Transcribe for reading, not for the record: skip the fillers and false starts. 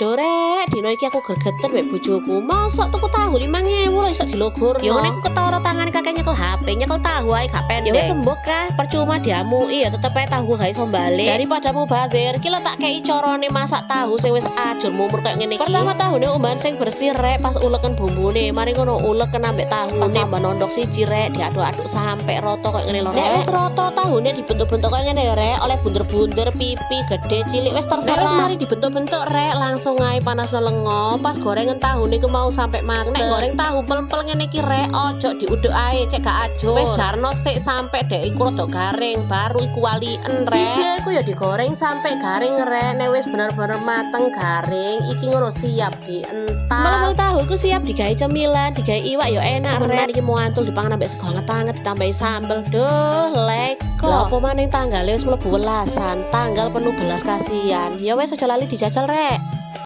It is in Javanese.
Duh, Rek, dino iki aku gregeten mbek bojoku. Mosok tuku tahu 5000 lho iso dilogurno. Ya ngene iku ketara tangane kakek nyekel HP, nyekel tahu ae gak pendek. Ya wis embuh kah, percuma diamuki ya tetep ae tahu gak iso balik. Daripada mubazir, ki lho tak kei carane masak tahu sing wis ajur mumur kayak ngene iki. Pertama tahune umbahan sing bersih, Rek, pas uleken bumbune. Mari ngono uleken ambek tahune. Pas tambah nondok siji, Rek, diaduk-aduk sampai roto kayak ngene lho, Rek. Nek wis roto tahune dibentuk-bentuk kayak ngene ya, Rek, oleh bunder-bunder, pipi, gede, cilik wis terserah. Nek wis mari dibentuk-bentuk, Rek, langsung ae panasno lengo, pas gorengan tahune iku mau sampai mateng. Nek goreng tahu pel-pel ngene iki, Rek, ojo diuduk ae cek gak ajur. Wis jarno sik sampai dek iku rada garing, baru iku waliken, Rek. Sisi iku ya digoreng sampai garing, Rek. Nek wis bener-bener mateng garing, iki ngono siap dientas. Mel tahu iku siap digawe cemilan, digawe iwak ya enak, Rek. Iki muantul dipangan ambek sego anget-anget ditambahi sambel. Duh, leko. Lah opo maning tanggale wis mlebu welasan, tanggal penuh belas kasihan. Ya wis, aja lali dijajal, Rek.